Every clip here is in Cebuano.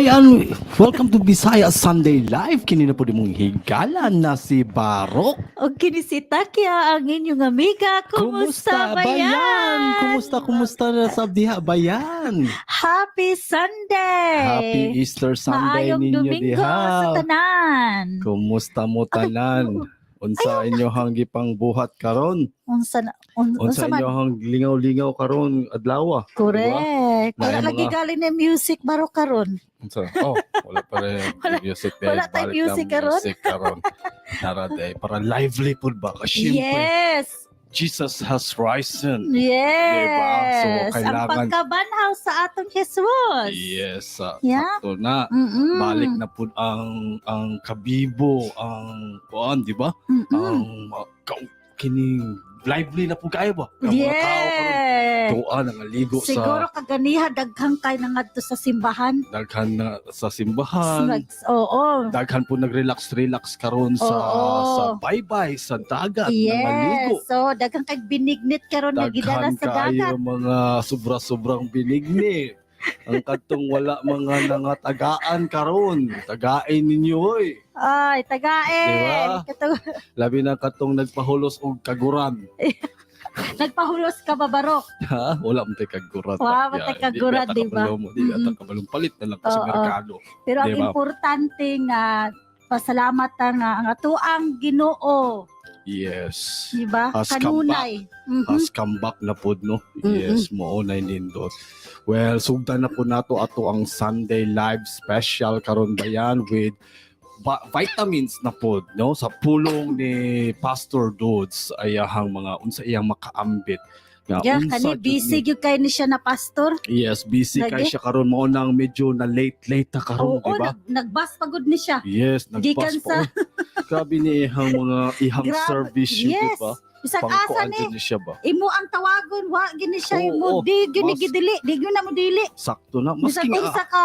Bayan? Welcome to Bisaya Sunday Live. Kini na po di mong higala na si Barok. O kini si Takya, ang inyong amiga. Kumusta, bayan? Kumusta, kumusta na sa diha, bayan? Happy Sunday! Happy Easter Sunday Maayong ninyo Domingo diha. sa tanan. Kumusta mo tanan? Unsa inyohang gipang buhat karon? Unsa Unsa unsa man? inyohang lingaw-lingaw karon adlaw? Correct. Diba? Wala Naay lagi galing na music baro karon. Unsa? Oh, wala pa rin music day. Wala tay Balik music na karon. music karon. Tara day para lively pud ba? Kasi syempre, Jesus has risen. Yes. Diba? So, Ang pagkabanhaw sa atong Jesus. Yes, sakto na. Balik na pud ang kabibo, ang kuan, di ba? Ang kining lively na pud kayo ba? Ang mga tao karon tuwa nangaligo Siguro sa kaganiha daghang kay nangadto sa simbahan. Daghan na sa simbahan. Oo. Daghan po nag-relax-relax karon sa sa baybay, sa dagat, nangaligo. Yes. So daghang kay binignit karon nga gidala Daghan sa dagat. kayo mga sobra-sobrang binigni. Ang kadtong wala mga nangatagaan karon. Tagain ninyo oy. Ay, tagain. Diba? Labi na katong nagpahulos og kaguran. Nagpahulos ka ba, Barok? Ha? Wala man tay kaguran. Wala man tay kaguran, di di ba? Di ba kabalong palit na lang ka sa merkado. Pero ang Diba? importante nga pasalamat ta nga ang atoang Ginoo, di ba? Has come. Kanunay. Has come back na pod, no? Yes, mo na nindot. Well, sugdan na po nato ato ang Sunday Live special karon bayan with vitamins na pod, no, sa pulong ni Pastor Dudes, ayahang mga unsa iyang makaambit nga Yeah, unsa kani jud busy gyud kay ni siya na pastor. Yes, busy kay Lagi. siya karon, mo nang medyo na late late na karon, Oo, di ba? Nagbas pagod ni siya. Yes, nagbas Gikan pa. Grabe ni ihang mga ihang Grabe. service yun, di ba? Bisag asa Pangkuan ni jud ni siya ba? Imo ang tawagon, wa gini siya Oo, imo di gini gidili, di gyud na mo dili. Sakto na. Bisag Maski nga, unsa ka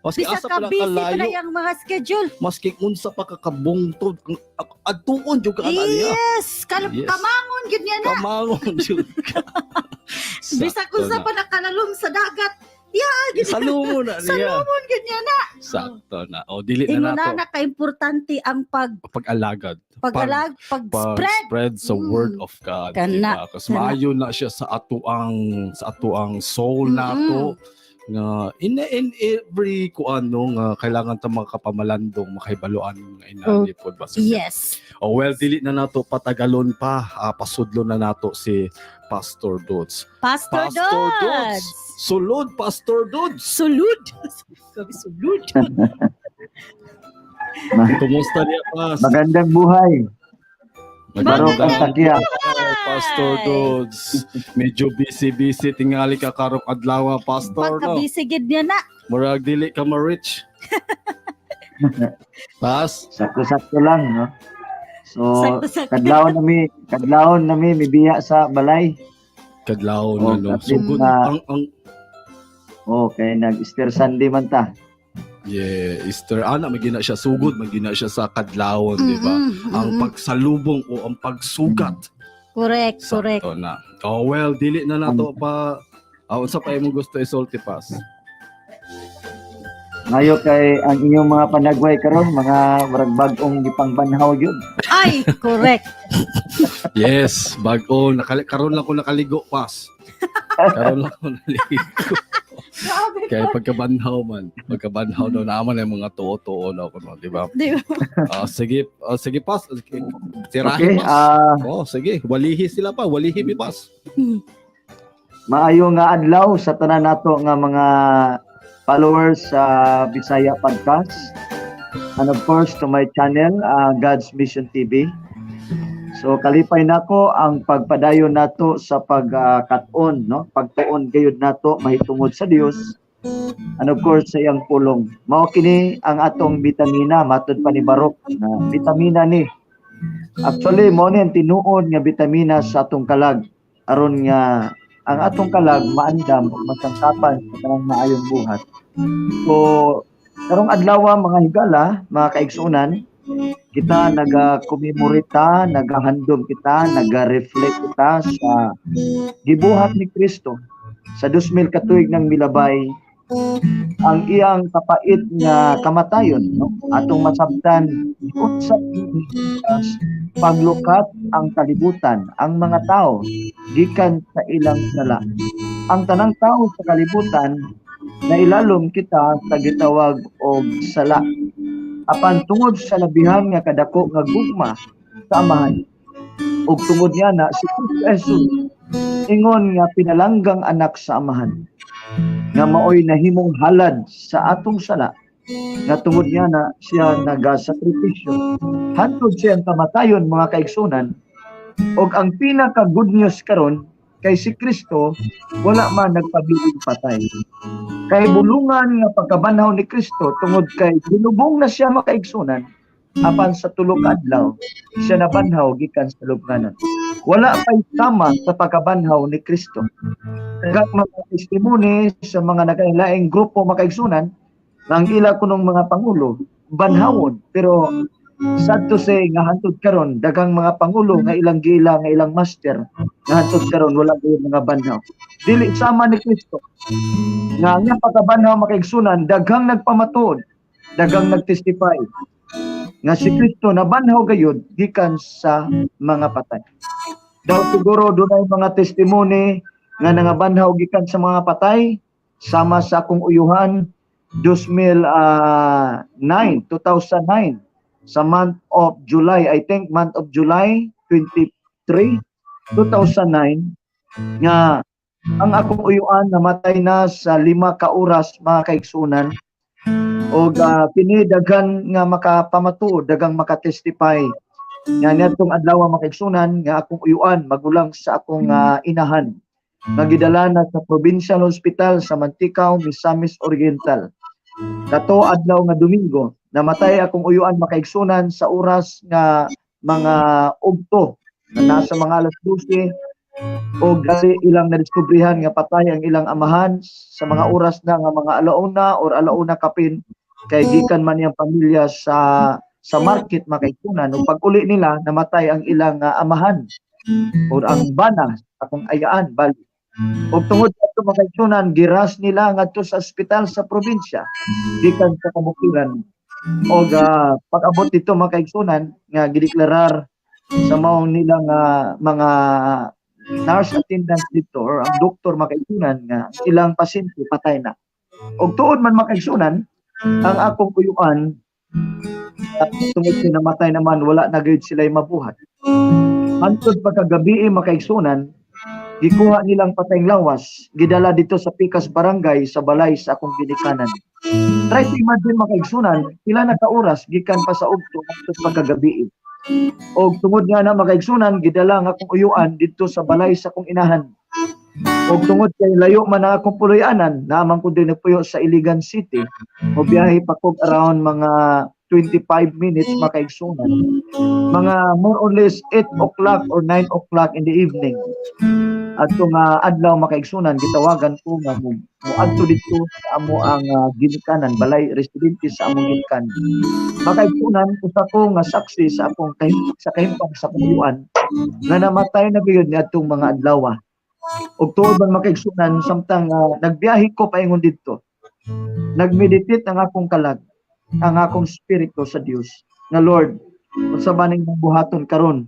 maski bisag asa ka pa lang busy pa na kalayo, yang mga schedule. maski unsa pa ka kabungtod, ang adtuon jud ka ana niya. Yes, kamangon gyud niya na. Kamangon jud ka. Bisag Sakto unsa na. pa nakalalom sa dagat. Yeah, gyud Salungo na niya. Salumon gyud niya na. Sakto na. O dili na Ingon nato na naka-importante ang pag-alagad. pag-alag, pag-spread. Pag-spread sa word of God. Kana, Diba? Kasi kana. maayo na siya sa atuang soul nato nga in every kuano nga kailangan ta mga kapamalandong makaibaluan nga inani pod ba. So, oh well, dili na nato patagalon pa, pasudlo na nato si Pastor Dudes. Pastor, Pastor Dudes. Dudes. Sulod, Pastor Dudes. Sulod. Sabi sulod. Kumusta niya, Pas? Magandang buhay. Barok ang Magandang takya. buhay, Pastor Dudes. Medyo busy-busy tingali ka karong adlaw, Pastor, no? Pagka-busy gid niya na. Murag dili ka ma-rich. Pas? Sakto-sakto lang, no? So, Sakto-sakto. kadlawon nami mibiya sa balay. Kadlaw Oh, na, no? at So least good ang Okay, nag-Easter Sunday man ta. Yeah, Easter ana magina siya sugod, magina siya sa kadlawon, di ba? Ang pagsalubong o ang pagsugat. Correct, correct. Sakto na. Oh well, dili na nato pa. Ah, unsa pa imong gusto isulti, Pas? Ngayo kay ang inyong mga panagway karon mga murag bag-ong gipangbanhaw gyud. Ay, correct. Yes, bag-o karon lang ko nakaligo, Pas. Karon lang ko naligo. Grabe. Kaya pagkabanhaw man, pagkabanhaw daw naman ang mga tuo-tuo na ako, no, di ba? Di ba? Ah, sige, sige Pas. Tirahin, Okay, Pas. Oh, sige, walihi sila pa, walihi mi, Pas. Maayo nga adlaw sa tanan nato nga mga followers sa Bisaya Podcast. And of course to my channel, God's Mission TV. So kalipay nako ang pagpadayon nato sa pagkat-on, no? Pagtuon gayud nato mahitungod sa Dios. And of course sa iyang pulong. Mao kini ang atong bitamina matud pa ni Barok na bitamina ni. Actually mao ni ang tinuod nga bitamina sa atong kalag aron nga ang atong kalag maandam ug masangkapan sa tanang maayong buhat. So karong adlaw, mga higala, mga kaigsuonan, kita naga-commemorate ta, nagahandom kita, naga-reflect kita sa gibuhat ni Kristo sa 2000 katuig ng milabay. Ang iyang kapait nga kamatayon, no, atong masabtan unsa paglukat ang kalibutan, ang mga tao gikan sa ilang sala. Ang tanang tao sa kalibutan, nailalom kita sa gitawag og sala. Apan tungod sa labihan nga kadako nga gugma sa Amahan ug tungod niya na si Kristo Jesus ingon nga pinalanggang anak sa Amahan nga maoy nahimong halad sa atong sala, nga tungod niya na siya nagasakripisyo hantod siyang kamatayon, mga kaigsunan. Og ang pinaka good news karon kay si Kristo wala man nagpabiling patay. Kay bulungan nga pagkabanhaw ni Kristo tungod kay ginubong na siya, makaigsunan, apan sa 3 ka adlaw siya nabanhaw gikan sa lubnganan. Wala pay sama sa pagkabanhaw ni Kristo. Daghang mga testimony sa mga nagkailaing grupo, makaigsunan, nga ang ila kunong mga pangulo banhawon, pero sad to say nga hantod karon daghang mga pangulo nga ilang giila nga ilang master nga hantod karon wala gyud mga banhaw. Dili sama ni Kristo nga ang iyang pagkabanhaw, makaigsunan, daghang nagpamatuod, daghang nagtestify nga si Kristo nabanhaw gayud gikan sa mga patay. Daw siguro dunay mga testimony nga nangabanhaw gikan sa mga patay sama sa akong uyuhan 2009, 2009 sa month of July, I think month of July 23, 2009, nga ang akong uyuan namatay na sa 5 ka oras, mga kaigsunan. Og kini daghan nga makapamatuod, daghang makatestify nga niadtong adlaw, mga kaigsunan, nga akong uyuan, magulang sa akong inahan, nga gidala na sa Provincial Hospital sa Manticao, Misamis Oriental. Kato adlaw nga Domingo, namatay akong uyuan, makaigsunan, sa oras nga mga ugto na nasa mga alas 12, o gali ilang nadiskubrihan nga patay ang ilang amahan sa mga oras na nga mga 1:00 or 1:00 kapin, kay gikan man iyang pamilya sa market, makaigsunan. Ug pag-uli nila, namatay ang ilang amahan or ang bana, akong ayaan bali. Ug tungod ato, makaigsunan, giras nila ngadto sa ospital sa probinsya gikan sa kabukiran. Og pag-abot dito, mga kaigsunan, nga gideklarar sa maong nilang mga nurse attendant dito or ang doktor, makaigsunan, nga ang ilang pasyente patay na. Og tuod man, makaigsunan, ang akong uyuan, tungod kay namatay naman, wala na gyud sila mabuhat. Hantod pagkagabi, makaigsunan, gikuha nilang patayng lawas, gidala dito sa Pikas Barangay sa balay sa akong ginikanan. Try to imagine, makaigsunan, pila na ka oras gikan pa sa ugto hantod pagkagabi. Og tungod nga na, makaigsunan, gidala ang akong uyuan didto sa balay sa akong inahan. Og tungod kay layo man ang akong puloy-anan, naa man ko din nagpuyo sa Iligan City, mo biyahe pa kog around mga 25 minutes, makaigsunan. Mga more or less 8 o'clock or 9 o'clock in the evening. Adto nga adlaw, makaigsunan, gitawagan ko nga mo adto didto sa amo ang ginikanan, balay residente sa among ginikanan. Makaigsunan, usa ko nga saksi sa akong kahim, sa kahimpang sa akong uyuan nga namatay na gayud niadtong mga adlaw. Ug tuod man, makaigsunan, samtang nagbiyahe ko paingon didto, nagmeditate ang akong kalag, ang akong spirito sa Dios. Nga Lord, unsa ba ning buhaton karon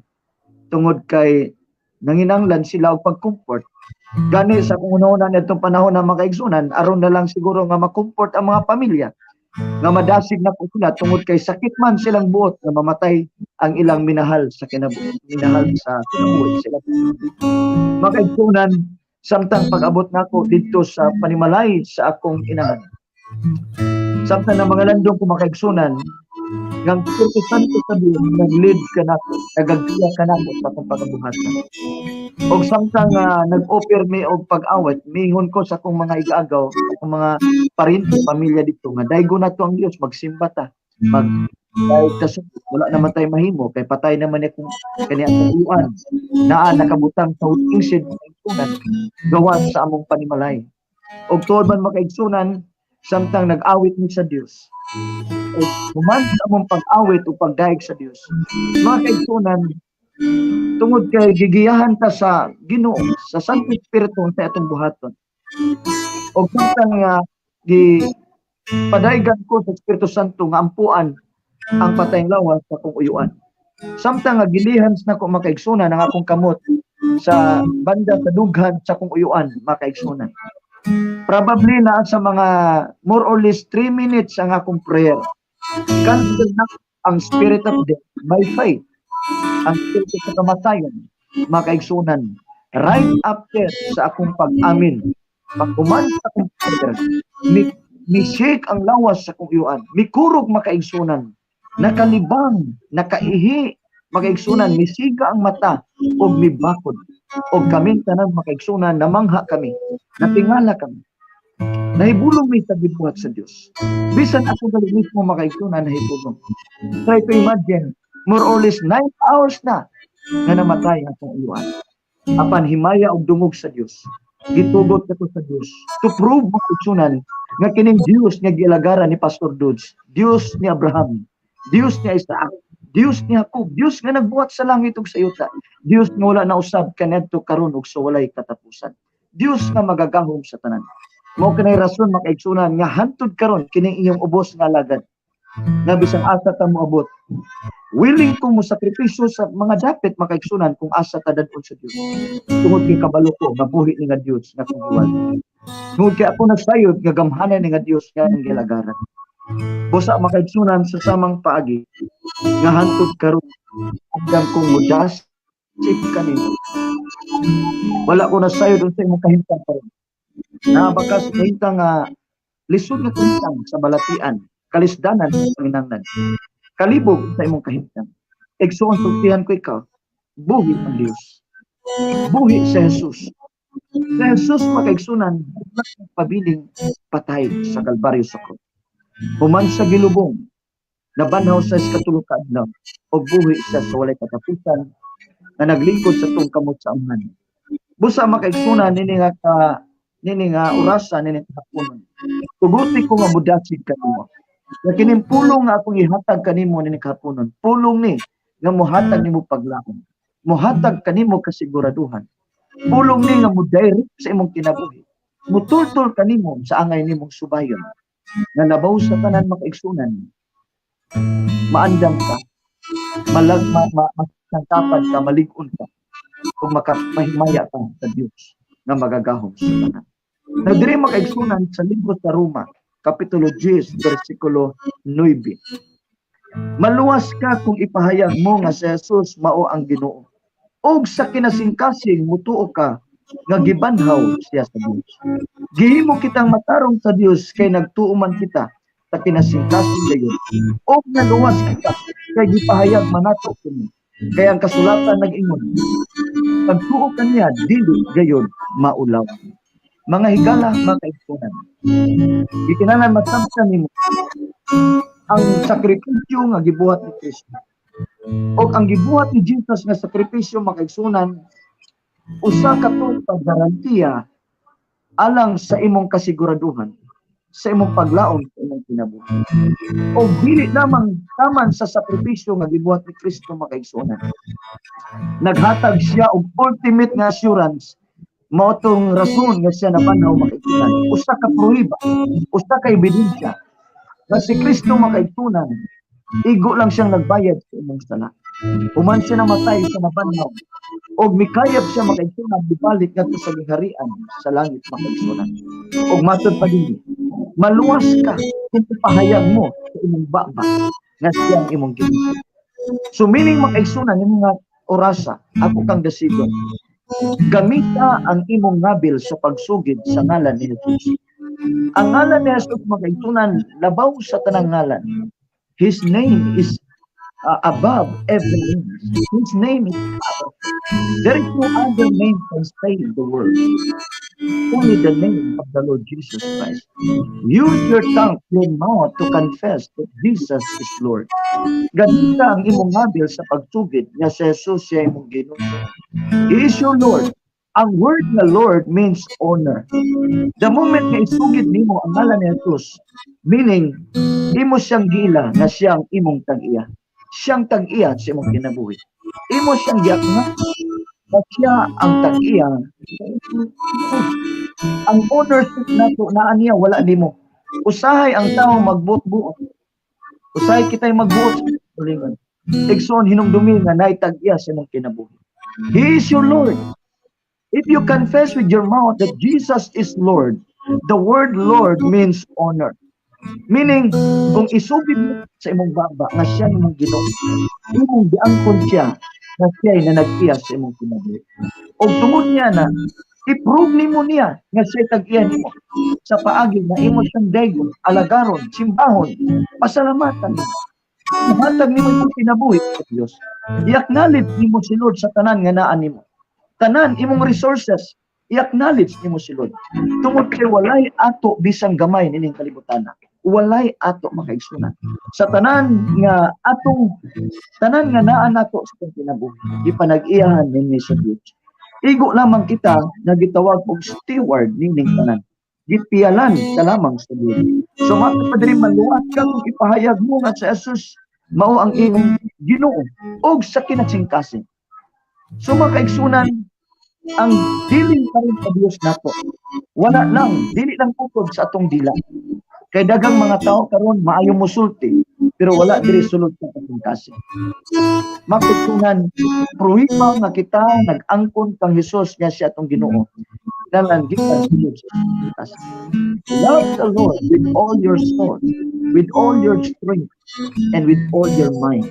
tungod kay nanginanglan sila og pag-comfort. Gani sa akong una nitong panahon na, makaigsunan, aron na lang siguro nga ma-comfort ang mga pamilya nga madasig na po sila tungod kay sakit man silang buot nga mamatay ang ilang minahal sa kinabuhi, minahal sa kinabuhi sila. Makaigsunan, samtang pag-abot nako didto sa panimalay sa akong inahan, samtang na mga landong ko, makaigsunan, nga ang Espiritu Santo sa Dios nag-lead kanako, nagagiya kanako sa akong pagabuhatan. Og samtang nag-offer mi og pag-awit, miingon ko sa akong mga igaagaw, akong mga parente, pamilya dito nga daygo na to ang Dios, magsimba ta. Mag kahit ta wala naman tayo mahimo kay patay naman ni kung kani akong uyuan. Naa nakabutang sa waiting shed, makaigsunan, gawas sa among panimalay. Og tuod man, makaigsunan, samtang nag-awit mi sa Dios, og human sa among pag-awit o pagdayeg sa Dios, mga kaigsunan, tungod kay gigiyahan ta sa Ginoo, sa Santo Espiritu sa atong buhaton. Og samtang nga Gi padaygan ko sa Espiritu Santo nga ampuan ang patayng lawas sa akong uyuan. Samtang nga gilihans na ko, mga kaigsunan, ang akong kamot sa banda sa dughan sa akong uyuan, mga kaigsunan. Probably na sa mga more or less 3 minutes ang akong prayer. Cancel na ang spirit of death by faith. Ang spirit sa kamatayon, mga kaigsunan. Right after sa akong pag-amin, pag-uman sa akong prayer, mi shake ang lawas sa akong uyuan. Mikurog, mga kaigsunan. Nakalibang, nakaihi, mga kaigsunan, misiga ang mata ug mibakod. Og kaming tanan, mga kaigsunan, namangha kami, natingala kami. Nahibulong mi sa gibuhat sa Dios. Bisan ako gali mismo, mga kaigsunan, nahibulong. Try to imagine, more or less 9 hours na nga namatay ang akong uyuan. Apan himaya og dungog sa Dios. Gitugot ko sa Dios to prove, mga kaigsunan, nga kining Dios nga gialagaran ni Pastor Dudes, Dios ni Abraham, Dios ni Isaac, Dios ni Jacob, Dios nga nagbuhat sa langit ug sa yuta, Dios nga wala na usab kanadto, karon ug sa walay katapusan. Dios nga magagahom sa tanan. Mao kanay rason, mga kaigsunan, nga hantod karon kining inyong ubos nga alagad nga bisang asa ta moabot, willing ko mo sakripisyo sa mga dapit, mga kaigsunan, kung asa ta dad-on sa Dios. Tungod kay kabalo ko nga buhi ni nga Dios nga akong giwali. Tungod kay ako nagsayod nga gamhanan ni nga Dios nga akong gialagaran. Busa, mga kaigsunan, sa samang paagi nga hantod karon andam kong mudasig kanimo. Wala ko nasayod unsa imong kahimtang karon. Naa ba ka sa kahimtang nga lisod nga kahimtang sa balatian, kalisdanan sa panginahanglan? Kalibog sa imong kahimtang. Igsoon, sultihan ko ikaw, buhi ang Dios. Buhi si Jesus. Si Jesus, mga kaigsunan, pabiling patay sa Kalbaryo sa krus. Human sa gilubong, nabanhaw sa ikatulo ka adlaw, og buhi siya sa walay katapusan na naglingkod sa tuong kamot sa Amahan. Busa, mga kaigsunan, nini nga orasa, nini nga haponon, tuguti ko nga mudasig kanimo. Nga kining pulong nga akong ihatag kanimo nini kahaponon, pulong ni nga mohatag nimo paglaom. Mohatag kanimo kasiguraduhan. Pulong ni nga mo-direct sa imong kinabuhi. Mutultol kanimo sa angay nimong subayon. Nga labaw sa tanan, mga kaigsunan, maandam ka, malag ma, ma, masangkapan ka, malig-on ka, kung makapahimaya ka sa Dios nga magagahom sa tanan. Na diri, mga kaigsunan, sa libro sa Roma, Kapitulo 10, versikulo 9. Maluwas ka kung ipahayag mo nga si Jesus mao ang Ginoo. Og sa kinasingkasing mutuo ka nga gibanhaw siya sa Dios. Gihimo kitang matarong sa Dios kay nagtuo man kita sa kinasingkasing dayon. Og naluwas kita kay gipahayag man nato kini. Kay ang kasulatan nag-ingon, pagtuo kaniya dili gayod maulaw. Mga higala, mga kaigsunan, gikinahanglan masabtan nimo ang sakripisyo nga gibuhat ni Kristo. Og ang gibuhat ni Jesus nga sakripisyo, mga kaigsunan, usa ka to ka garantiya alang sa imong kasiguraduhan, sa imong paglaom sa imong kinabuhi. O dili lamang taman sa sakripisyo nga gibuhat ni Kristo, mga kaigsunan. Naghatag siya og ultimate nga assurance, mao tong rason nga siya nabanhaw, mga kaigsunan. Usa ka pruweba, usa ka ebidensya nga si Kristo, mga kaigsunan, igo lang siyang nagbayad sa imong sala. Human siya namatay sa nabanhaw og mikayab siya, mga kaigsunan, bibalik ngadto sa gingharian sa langit, mga kaigsunan. Og matod pa dinhi, maluwas ka kung ipahayag mo sa imong baba nga siya ang imong Ginoo. So meaning, mga kaigsunan, yung mga orasa, ako kang dasigon. Gamita ang imong ngabil sa pagsugid sa ngalan ni Jesus. Ang ngalan ni Jesus, mga kaigsunan, labaw sa tanang ngalan. His name is above every name. His name is powerful. There is no other name can save the world. Only the name of the Lord Jesus Christ. Use your tongue, your mouth to confess that Jesus is Lord. Gamita ang imong ngabil sa pagsugid nga si Jesus siya imong Ginoo. He is your Lord. Ang word na Lord means honor. The moment nga isugid nimo ang ngalan ni Jesus, meaning imo siyang giila nga siya ang imong tag-iya. Siyang tag-iya sa imong kinabuhi. Imo siyang giakngan na siya ang tag-iya sa imong kinabuhi. Ang ownership nato naa niya, wala nimo. Usahay ang tao magbuot-buot. Usahay kita'y magbuot sa kaugalingon. Igsoon, hinumdumi nga naay tag-iya sa imong kinabuhi. He is your Lord. If you confess with your mouth that Jesus is Lord, the word "Lord" means honor. Meaning, kung isugid mo sa imong baba nga siya imong Ginoo, imong giangkon siya nga siya'y nanag-iya sa imong kinabuhi. Og tungod niya na, i-prove nimo niya nga siya'y tag-iya nimo sa paagi nga imo siyang daygon, alagaron, simbahon, pasalamatan nimo. Muhatag nimo imong kinabuhi sa Dios. I-acknowledge nimo si Lord sa tanan nga naa nimo. Tanan imong resources, i-acknowledge nimo si Lord. Tungod kay walay ato bisang gamay nining kalibutan. Walay ato, makaigsunan. Sa tanan nga atong tanan nga naa nato sa atong kinabuhi, gipanag-iyahan ninyo sa Dios. Igo lamang kita nga gitawag og steward nining tanan. Gipiyalan ka lamang sa Dios. So mga padre, maluwas ka kung ipahayag mo nga sa Jesus mao ang imong Ginoo og sa kinasingkasing. So mga kaigsunan, ang dealing pa rin sa Dios nato, wala lang, dili lang tukod sa atong dila. Kay daghang mga tao karon maayo musulti, pero wala diri sulod sa kasing-kasing. Mga kaigsunan, pruhiba nga kita nag-angkon kang Hesus nga siya atong Ginoo. Kinahanglan gikan sulod sa kasing. Love the Lord with all your soul, with all your strength, and with all your mind.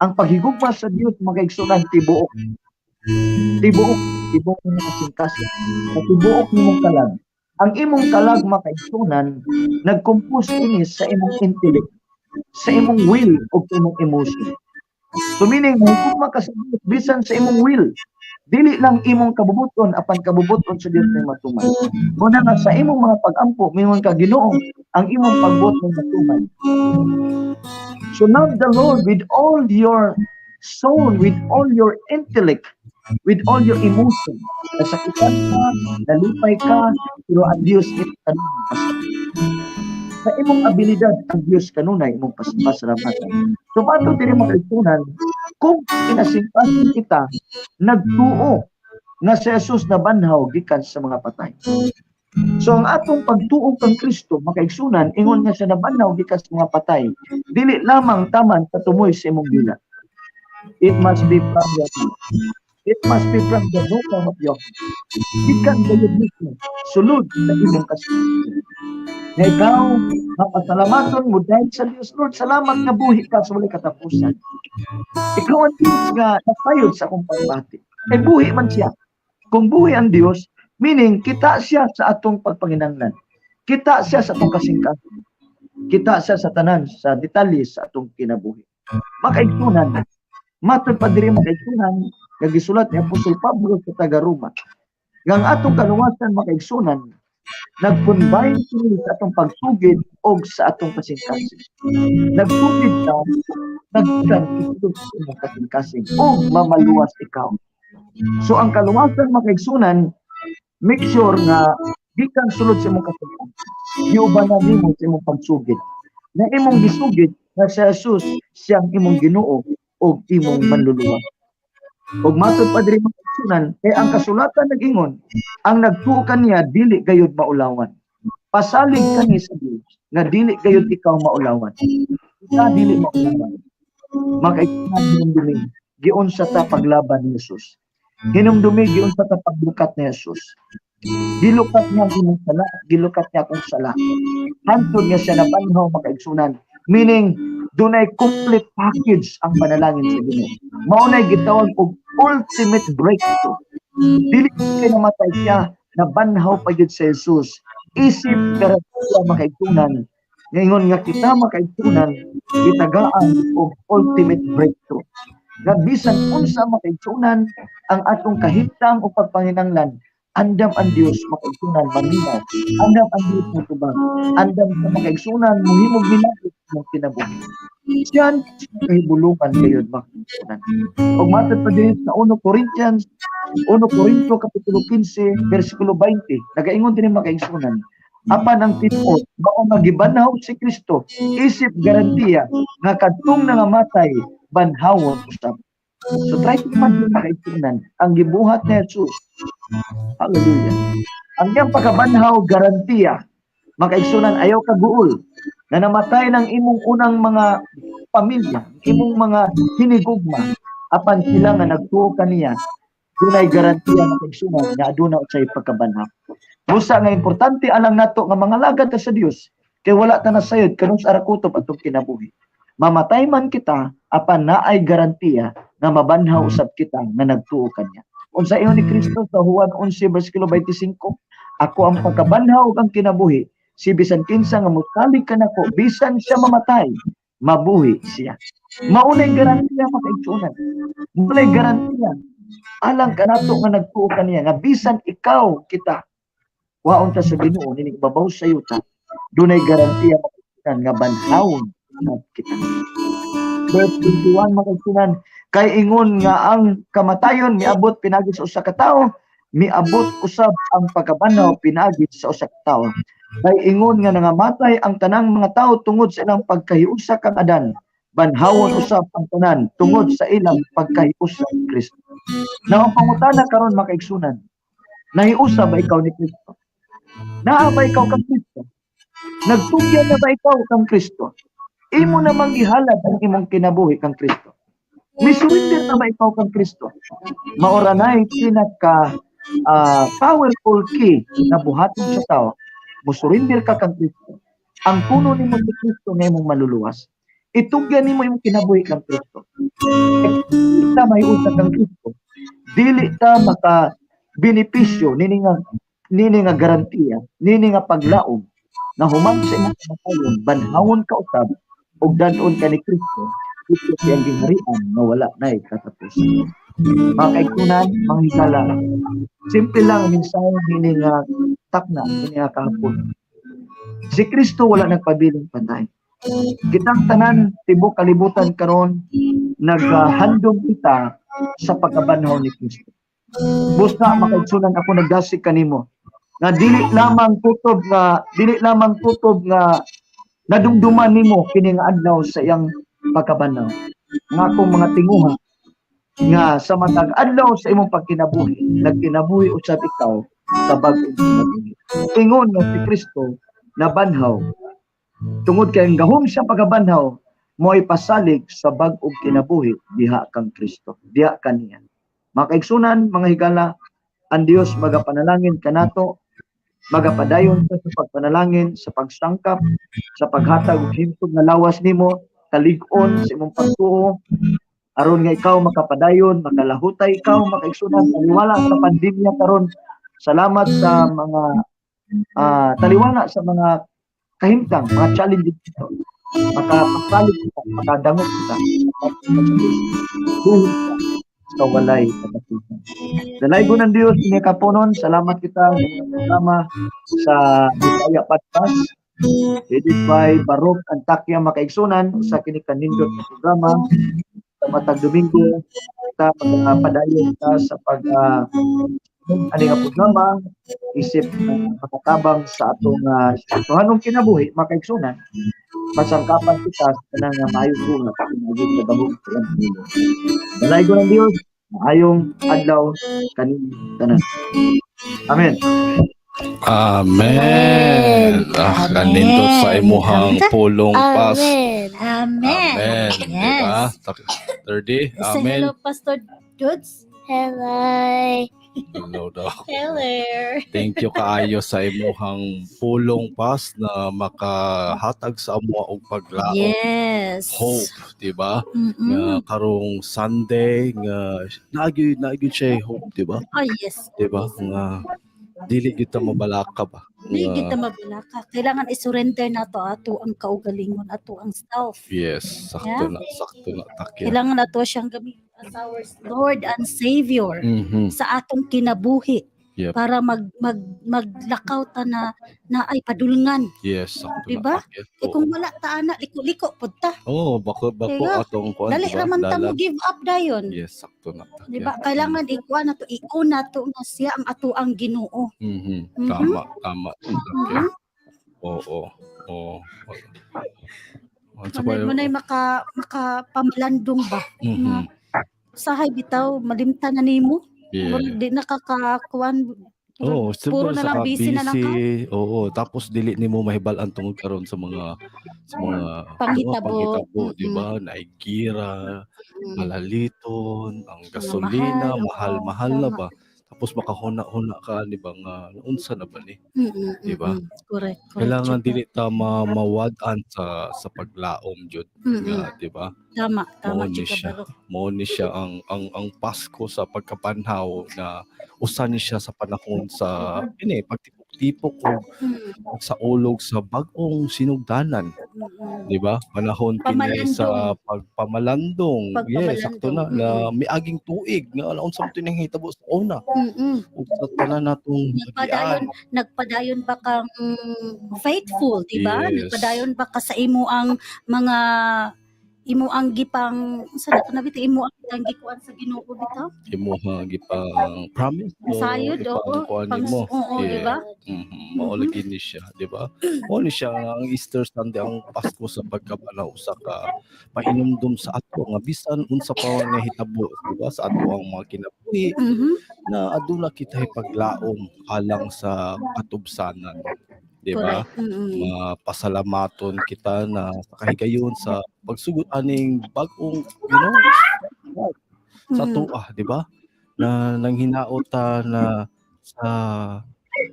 Ang paghigugma sa Dios, mga kaigsunan, tibuok. Tibuok, tibuok ng kasing-kasing. Sa tibuok nimong kalag. Ang imong kalag, mga kaigsunan, nag-compose ini sa imong intellect, sa imong will o sa imong emotion. So meaning, mahigugma ka sa Dios bisan sa imong will. Dili lang imong kabubuton apan kabubuton sa Dios may matuman. Mao na nga sa imong mga pag-ampo, mingon ka, "Ginoo, ang imong pagbuot may matuman." So love the Lord with all your soul, with all your intellect, with all your emotion. Nasakitan ka, nalipay ka, pero ang Dios imo kanunay. Sa imong abilidad, ang Dios kanunay imong pasalamatan. So mato diri, mga kaigsunan, kung kinasingkasin kita, nagtuo nga si Jesus nabanhaw gikan sa mga patay. So ang atong pagtuo kang Kristo, mga kaigsunan, ingon nga siya nabanhaw gikan sa mga patay, dili lamang taman sa tumoy sa imong dila. It must be from your heart. It must be from the bottom of your heart. Gikan gayud mismo, sulod sa imong kasing. Nga ikaw, mapasalamaton mo dahil sa Dios. Lord, salamat nga buhi ka sa walay katapusan. Ikaw ang Diyos nga nasayod sa akong pagbati. Eh buhi man siya. Kung buhi ang Diyos, meaning kita siya sa atong pagpanginanglan. Kita siya sa atong kasingkasin. Kita siya sa tanan, sa detalye sa atong kinabuhi. Makaigsunan, matod pa diri, mga kaigsunan, nga gisulat ni Apostol Pablo sa taga Roma. Nga ang atong kaluwasan, mga kaigsunan, nag-combine kini sa atong pagsugid og sa atong kasing-kasing. Nagsugid ka, nagkan ito sa imong kasing-kasing og mamaluwas ikaw. So ang kaluwasan, mga kaigsunan, make sure nga gikan sulod sa imong kasing-kasing. Giuban na nimo sa imong pagsugid. Na imong gisugid nga si Jesus siyang imong Ginoo og imong manluluwas. Og matod pa diri, mga kaigsunan, kay ang kasulatan nag-ingon, ang nagtuo kaniya dili gayud maulawan. Pasalig kani sa Dios nga dili gayud ikaw maulawan. Ika dili maulawan. Mga kaigsunan, hinumdumi giunsa ta paglaban ni Jesus. Hinumdumi giunsa ta paglukat ni Jesus. Gilukat niya ang imong sala, gilukat niya akong sala. Hantod nga siya nabanhaw, mga kaigsunan. Meaning, dunay complete package ang panalangin sa Ginoo. Mao nay gitawag og ultimate breakthrough. Dili kay namatay siya, nabanhaw pa gyud si Jesus. Isip garantiya, mga kaigsunan, ngayon nga kita, mga kaigsunan, gitagaan og ultimate breakthrough. Nga bisan unsa, mga kaigsunan, ang atong kahimtang o pagpanginanglan, andam ang Dios, mga kaigsunan, maminaw. Andam ang Dios motubang. Andam sa, mga kaigsunan, mohimog milagro sa kinabuhi. Siyan kahibulungan gayud, mga kaigsunan. Og matod pa din sa 1 Corinthians, 1 Corinto kapitulo 15 bersikulo 20, nagaingon din, mga kaigsunan, apan ang tinuod mao nga gibanhaw si Kristo isip garantiya nga kadtong nangamatay banhawon usab. So try to imagine, mga kaigsunan, ang gibuhat ni Jesus. Hallelujah. Ang iyang pagkabanhaw garantiya Makaigsunan, ayaw kaguol na namatay ng imong unang mga pamilya, imong mga hinigugma, apan sila nga nagtuo kaniya, dunay garantiya, makaigsunan, nga aduna usay pagkabanhaw. Busa nga importante alang nato nga mga lagad ta sa Dios kay wala ta nasayod kanus-a ra kutob atong kinabuhi. Mamatay man kita, apan naay garantiya nga mabanhaw usab kita nga nagtuo kaniya. Unsa ingon ni Kristo sa Juan 11 versikulo 25, "Ako ang pagkabanhaw ug ang kinabuhi, si bisan kinsa nga mosalig kanako, bisan siya mamatay, mabuhi siya." Maunay garantiya, makaigsuonan. Maunay garantiya alang kanato nga nagtuo kaniya nga bisan ikaw, kita, waon ta sa Ginoo nining babaw sa yuta, dunay garantiya, makaigsuonan, nga banhawon na kita. Verse 21, makaigsuonan, kay ingon nga ang kamatayon miabot pinagi sa usa ka tawo, miabot usab ang pagkabanhaw pinagi sa usa ka tawo. Kay ingon nga nangamatay ang tanang mga tawo tungod sa ilang pagkahiusa kang Adan, banhawon usab ang tanan tungod sa ilang pagkahiusa ni Kristo. Na ang pangutana karon, makaigsunan, nahiusa ba ikaw ni Kristo? Naa ba ikaw kang Kristo? Nagtugyan na ba ikaw kang Kristo? Imo namang gihalad ang imong kinabuhi kang Kristo? Misurrender na ba ikaw kang Kristo? Maora nay pinaka powerful key na buhaton sa tao. Musurrender ka kang Kristo. Ang puno nimo si Kristo nga imong maluluwas. Itugyan nimo imong kinabuhi kang Kristo. Dili ta mahiusa kang Kristo, dili ta maka benepisyo nini nga garantiya, nini nga paglaom na human sa imong kamatayon, banhawon ka usab ug dad-on ka ni Kristo didto sa iyang gingharian nga wala nay katapusan. Mga kaigsunan, mga higala, simple lang ang mensahe nini nga takna, nini nga kahapon. Si Kristo wala nagpabiling patay. Kitang tanan tibok kalibutan karon, naghandom kita sa pagkabanhaw ni Kristo. Busa, makaigsunan, ako nagdasig kanimo nga dili lamang kutob nga nadumduman nimo kini nga adlaw sa iyang pagkabanhaw. Nga akong mga tinguha nga sa matag adlaw sa imong pagkinabuhi, nagkinabuhi usab ikaw sa bag-ong kinabuhi. Ingon nga si Kristo nabanhaw tungod kay ang gahom sa pagkabanhaw mo ay pasalig sa bag-ong kinabuhi diha kang Kristo, diha kaniya. Mga kaigsunan, mga higala, ang Dios magapanalangin kanato, magapadayon sa pagpanalangin, sa pagsangkap, sa paghatag og himtog nga lawas nimo, kalig-on sa imong pagtuo, aron nga ikaw makapadayon, makalahutay ikaw, makaigsunan, taliwala sa pandemya karon. Salamat sa mga taliwala sa mga kahimtang, mga challenges ito. Makapasalig kita, makadangop kita, buhok ka sa walay katapusan. Dalaygon ng Diyos, ini kaponon, salamat kita programa sa Bisaya Podcast, headed by Barok Antakya, makaigsunan, sa kini kanindot na programa. Sa matag Domingo, kita magpadayon ta sa pag ani nga programa isip na makatabang sa atong espirituhanong kinabuhi, makaigsunan, masangkapan kita sa tanang nga maayong buhat pinaagi sa gahom sa iyang Panginoon. Dalaygon ng Dios, maayong adlaw kaning tanan. Amen. Amen. Ah, Amen. Kanindot sa imuhang pulong, Pas. Amen. Amen. Amen. Yes. Diba? 30. Say Amen. hello, Pastor Dudes. Hello. Hello daw. Hello. Thank you kaayo sa imuhang pulong, Pas, na makahatag sa amo og paglaom. Hope, di ba? Nga karong Sunday nga naagi siya hope, di ba? Oh, yes. Di ba? Nga dili kita mabalaka ba? Di Nga, kita mabalaka. Kailangan i-surrender nato ato ang kaugalingon, ato ang self. Yes, sakto na, sakto na, takya. Kailangan nato siyang gamitin as our Lord and Savior sa atong kinabuhi para mag mag maglakaw ta na na ay padulngan. Yes, sakto Diba? na, takya. Eh kung wala ta ana, liko-liko pud ta. Oo, bako bako Diba? atong kuan, Dali diba? ra man ta Dala. mo give up dayon. Yes, sakto na, takya. Di ba? Kailangan ikuan nato, i-own nato nga siya ang ato ang Ginoo. Tama, tama. Takya. Oo. Oo. Ano Manay manay maka makapamalandong ba? Sahay bitaw malimtan na nimo. Murag di nakakakuan. Oo, Puro siguro na lang saka busy na lang ka. Oo, tapos dili nimo mahibal-an tungod karon sa mga Panghitabo. Panghitabo, di ba? Naay gira, malaliton, ang Mga gasolina, mahal, oo, mahal-mahal na tama. ba? Tapos makahuna-huna ka, di ba, nga unsa na ba ni? Di ba? Correct, correct. Kailangan jud ka. dili ta mawad-an sa paglaom jud nga, di ba? Tama, tama Mao ni jud ka, siya. Barok. Mao ni siya ang Pasko sa pagkabanhaw na usa ni siya sa panahon sa kini pagtipok-tipok og sa ulog sa bag-ong sinugdanan, di ba? Panahon kini sa pagpamalandong. Yes, sakto na na miaging tuig nga unsa man to nahitabo sa una ug sa tanan natong Nagpadayon, agian. Nagpadayon ba kang faithful, di ba? Yes. Nagpadayon ba ka sa imo ang mga imo ang gipang sa na to na bitaw, imo ang gikuan sa Ginoo bitaw? Imuha gipang promise mo, Sayod, oo. gipang kuan Pang, nimo. oo, di ba? Mao lagi ni siya, di ba? Mao ni siya nga ang Easter Sunday, ang Pasko sa pagkabanhaw, usa ka pahinumdum sa ato nga bisan unsa pa man nga hitabo, di ba, sa ato ang mga kinabuhi na aduna kita paglaom alang sa katubsanan, di ba? Correct. Mapasalamaton kita na sa kahigayon sa pagsugod aning bag-ong sa tua, di ba? Na nanghinaot ta na sa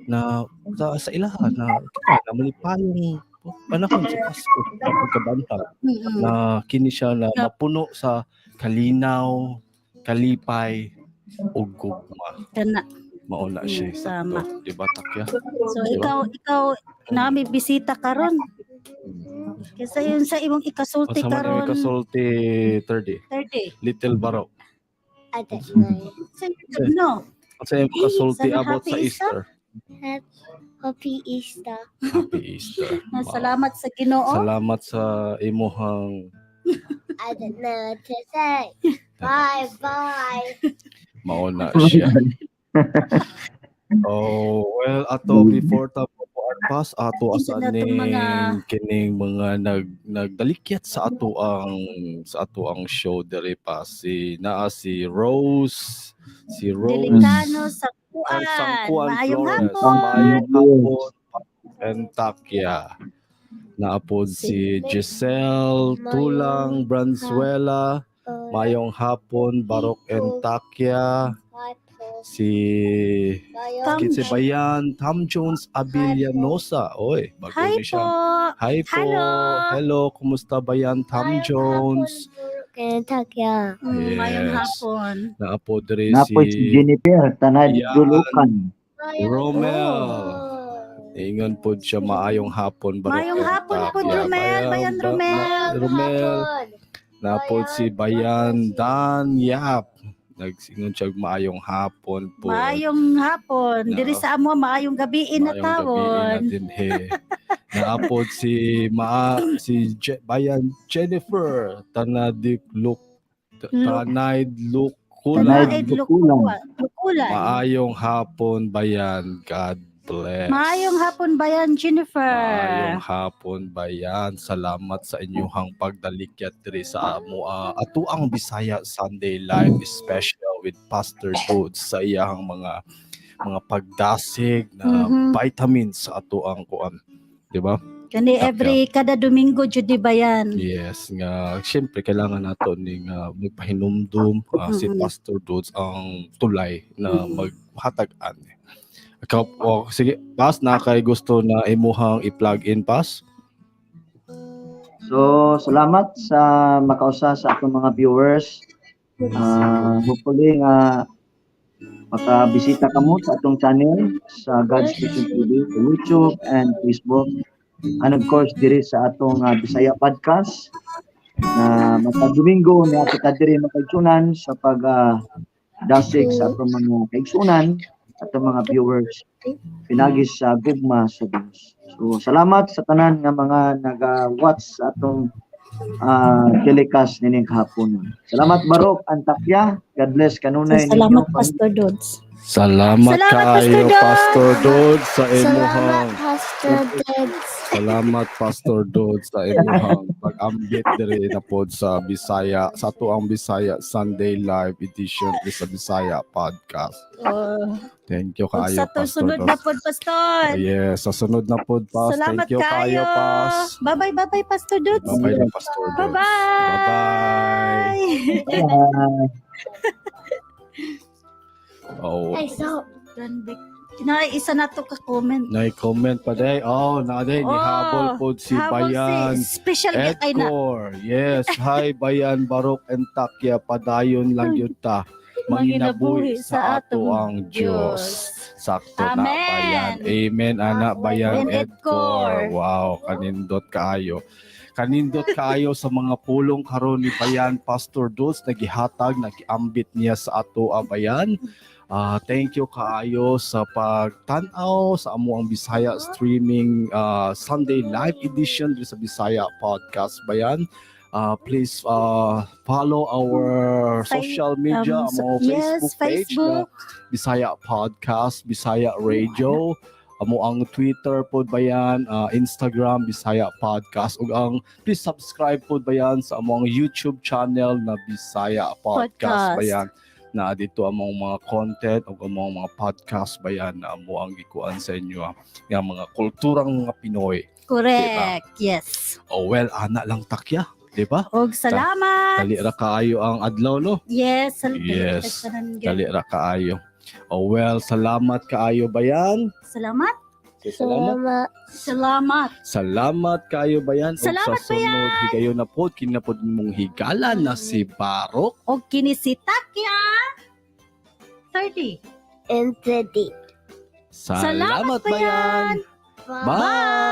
na sa, sa ilaha na kita na malipayong panahon sa Pasko sa pagkabanhaw na kini siya na mapuno sa kalinaw, kalipay ug gugma. Kana. Mao na siya Tama. sakto, di ba, Takya? So Di ba? ikaw nami bisita karon. Kasi yun sa imong ikasulti Unsa man karon. imong ikasulti, 30? 30. Little Baro. I don't know. Sa no. Unsa imong ikasulti Sana about happy sa Easter? Easter? Happy Easter. Happy Easter. Na Wow. salamat sa Ginoo. Salamat sa imuhang I don't know what to say. Bye bye. Mao na siya. Oh, well, ato before ta po pass ato asa Isa na ning tong mga- kining mga nagdalikyat sa ato ang show diri pa si naa si Rose, si Rose Delicano sa Ay, Kuan. Sangkuan Maayong Flores. hapon. Maayong hapon. Entakya. Naapod si Giselle Tulang Branzuela. Mayong hapon, Barok Entakya. Si Tom Kitse Bayan, Tom Jones Abilianosa. Oy, bago Hi ni siya. po. Hi po. Hello. Hello, kumusta Bayan Tom Jones? Kentucky. Maayong Yes. hapon. Naapod diri Napoy si si Jennifer Tanad Yan. Dulukan. Romel. Ingon po siya, maayong hapon, Barok Maayong hapon po, Entakya. Romel. Bayan Romel. Romel. Napod si Bayan Dan Yap. Nagsingon siya maayong hapon po. Maayong hapon. Na- Diri sa amo maayong gabi na Maayong gabi tawon. na din, he. Naapod si Maa si Bayan Jennifer Tanadik Luk Tanaid Lukulan. Tanaid Lukulan. Lukulan. Lukulan. Maayong hapon, Bayan. God bless. Maayong hapon Bayan Jennifer. Maayong hapon, Bayan. Salamat sa inyong pagdalikyat diri sa amo ato ang Bisaya Sunday Live Special with Pastor Dudes sa iyahang mga pagdasig na vitamins sa ato ang kuan. Di ba? Kani every kada Domingo jud di bayan. Yes, nga syempre kailangan nato ning magpahinumdum si Pastor Dudes ang tulay na maghatag ani. Ikaw, oh, sige, Pas, na kay gusto na imuhang i-plug in, Pas? So, salamat sa makausa sa atong mga viewers. Hopefully nga makabisita kamo sa atong channel sa God's Mission TV sa YouTube and Facebook. And of course, diri sa atong Bisaya Podcast na matag Domingo na kita diri makaigsunan sa pag dasig sa atong mga kaigsunan, atong mga viewers pinagi sa gugma sa Dios. So salamat sa tanan nga mga naga-watch sa atong telecast nining kahapon. Salamat, Barok Antakya. God bless kanunay Salamat, ninyo. Pastor Dodds. Salamat, Salamat, kaayo, Pastor Dodds. Pastor Dodds, sa Salamat, imuhang Pastor Dodds. Salamat, Pastor Dodds, sa imuhang pag-ambit diri na pod sa Bisaya, sa atoang Bisaya Sunday Live Edition sa Bisaya Podcast. Oh, Thank you ug kaayo, sa Pastor sunod na Dodds. pod, Pastor. Yes, sa sunod na pod, Pas. Salamat Thank you kaayo, Pas. Bye-bye, bye-bye, Pastor Dodds. Bye-bye na, Pastor Dodds. Bye-bye. Bye-bye. Bye. Oh. I saw Na isa na to ka comment. Nay-comment pa day. Oh, na day Oh, nihabol pod si Habol Bayan. si special gyud ay na. Edcor. Yes. Hi, Bayan Barok and Takya. Padayon lang yun ta. Manginabuhi sa ato ang Diyos. Sakto na, Amen. Bayan. Amen, ana, Bayan Amen, Edcor. Edcor. Wow, kanindot kaayo. Kanindot kaayo sa mga pulong karon ni Bayan Pastor Dulce, nagihatag, nagiambit niya sa ato, ah, Bayan. Ah, thank you kaayo sa pagtan-aw sa amuang Bisaya streaming Sunday live edition diri sa Bisaya Podcast, Bayan. Please follow our social media, amo Yes, Facebook page na Facebook. Bisaya Podcast, Bisaya Radio, amo ang Twitter pod, Bayan, Instagram, Bisaya Podcast, ug ang please subscribe pod, Bayan, sa among YouTube channel na Bisaya Podcast, Podcast. Bayan, na dito among mga content ug among mga podcast, Bayan, na amo ang gikuan sa inyo nga mga kulturang mga Pinoy. Correct. Yes. Oh well, ana lang takya, di ba? Og salamat. Dali ra kaayo ang adlaw, no? Yes. Yes. Dali ra kaayo. Oh well, salamat kaayo, Bayan. Salamat. Salamat. Salamat. Salamat. Salamat kayo, Bayan. Ug Salamat, sa sunod, higayon na pod, kini na pod mong higala na si Barok. Og kini si Takya 30. And the deep. Salamat, Salamat, Bayan. Bayan. Bye.